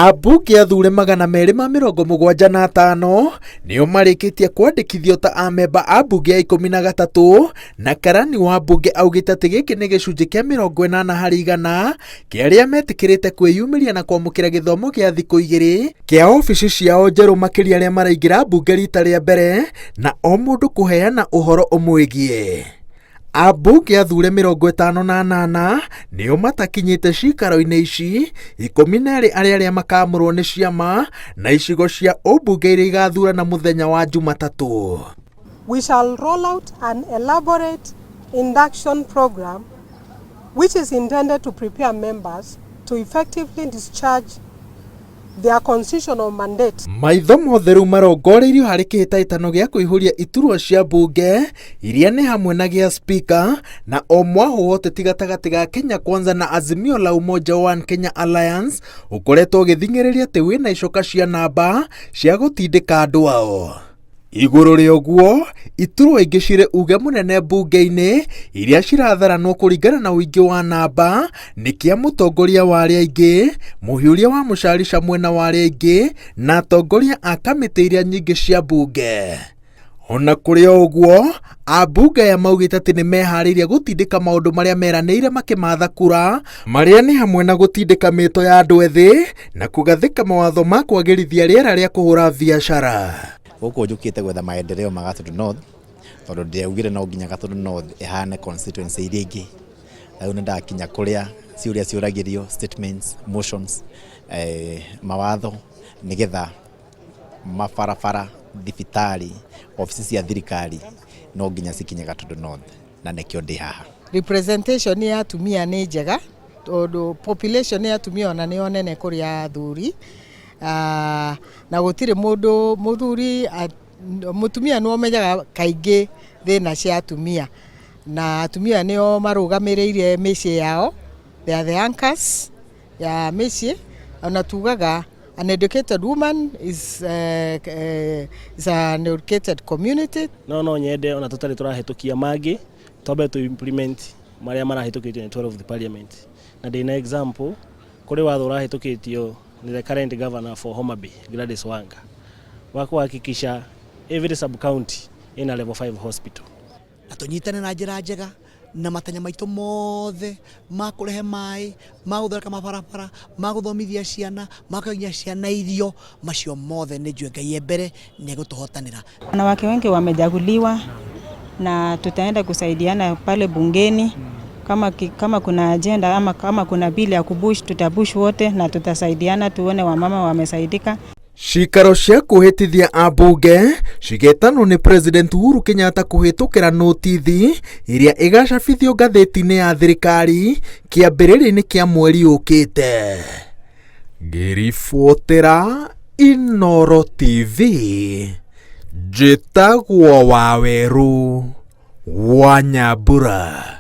Ambunge athure 275 nĩo marĩkĩtie kwandĩkithio ta amemba a mbunge ya 13, na karani wa mbunge augĩte atĩ gĩkĩ nĩ gĩcunjĩ kĩa 80% kĩa arĩa metĩkĩrĩte kwĩyumĩria na kwamũkĩra gĩthomo gĩa thikũ 2 kĩa obici ciao njerũ, makĩria arĩa maraingĩra mbunge rita rĩa mbere na o mũndũ kũheana ũhoro ũmwĩgiĩ. Ambunge athure 58 nĩo matakinyĩte cikaro-inĩ ici, 12 arĩa makamũrwo nĩ ciama na icigo cia ũmbunge iria igathurana mũthenya wa Jumatatũ. We shall roll out an elaborate induction program which is intended to prepare members to effectively discharge their constitutional mandate. Maitho mothe rĩu marongoreirio harĩ kĩhĩtahĩtano gĩa kũihũria iturwa cia mbunge iria nĩ hamwe na gĩa speaker na o mwahũ wa ũteti gatagatĩ ga Kenya Kwanza na Azimio la Umoja One Kenya Alliance ũkoretwo ũgĩthing'ĩrĩria atĩ wĩna icoka cia namba cia gũtindĩka andũ ao. Igũrũ rĩa ũguo, iturwa ingĩ cirĩ uge mũnene mbunge-inĩ iria ciratharanwo kũringana na ũingĩ wa namba nĩ kĩa mũtongoria wa arĩa aingĩ, mũhiũria wa mũcarica mwena wa arĩa aingĩ na atongoria a kamĩtĩ iria nyingĩ cia mbunge. Ona kũrĩ o ũguo, ambunge aya maugĩte atĩ nĩ meharĩirie gũtindĩka maũndũ marĩa meranĩire makĩmatha kura, marĩa nĩ hamwe na gũtindĩka mĩto ya andũ ethĩ na kũgathĩka mawatho ma kwagĩrithia rĩera rĩa kũhũra biacara. Gũkũ njũkĩte gwetha maendeleo ma Gatundu North, tondũ ndĩaugire no nginya Gatundu North ĩhane constituency iria ingĩ. Rĩu nĩ ndakinya kũrĩa ciũria ciũragĩrio, statements, motions, mawatho, nĩgetha mabarabara, thibitarĩ, obici cia thirikari no nginya cikinye Gatundu North, na nĩkĩo ndĩ haha. Representation ya atumia nĩ njega tondũ population ya atumia ona nĩo nene kũrĩ athuri, na gũtirĩ mũndũ mũthuri, mũtumia nĩwe ũmenyaga kaingĩ thĩna cia atumia, na atumia nĩo marũgamĩrĩire mĩciĩ yao, they are the anchors ya mĩciĩ. Ona tugaga an educated woman is an educated community. No nyende ona tũtarĩ tũrahĩtũkia mangĩ, twambe tũ implement marĩa marahĩtũkĩtio nĩ 12 parliament, na ndĩna example kũrĩ watho ũrahĩtũkĩtio nĩ the current governor for Homa Bay, Gladys Wanga, wa kuhakikisha every sub county ina level 5 hospital. Na tũnyitane na njĩra njega na matanya maitũ mothe ma kũrehe maĩ, ma gũthondeka mabarabara, ma gũthomithia ciana, ma kũheria ciana irio, macio mothe nĩ njũĩ Ngai e mbere nĩ egũtũhotanĩra. Wanawake wengi wamechaguliwa na tutaenda kusaidiana pale bungeni. Kama kuna agenda ama kama kuna bili ya kupush, tutapush wote na tutasaidiana tuone wamama wamesaidika. Cikaro cia kwĩhĩtithia ambunge cigetanwo nĩ President Uhuru Kenyatta kũhĩtũkĩra notithi ĩrĩa ĩgacabithio ngathĩti-inĩ ya thirikari kĩambĩrĩria-inĩ kĩa mweri ũkĩte. Ngĩribotera Inooro TV, njĩtagwo Wawerũ wa Nyambura.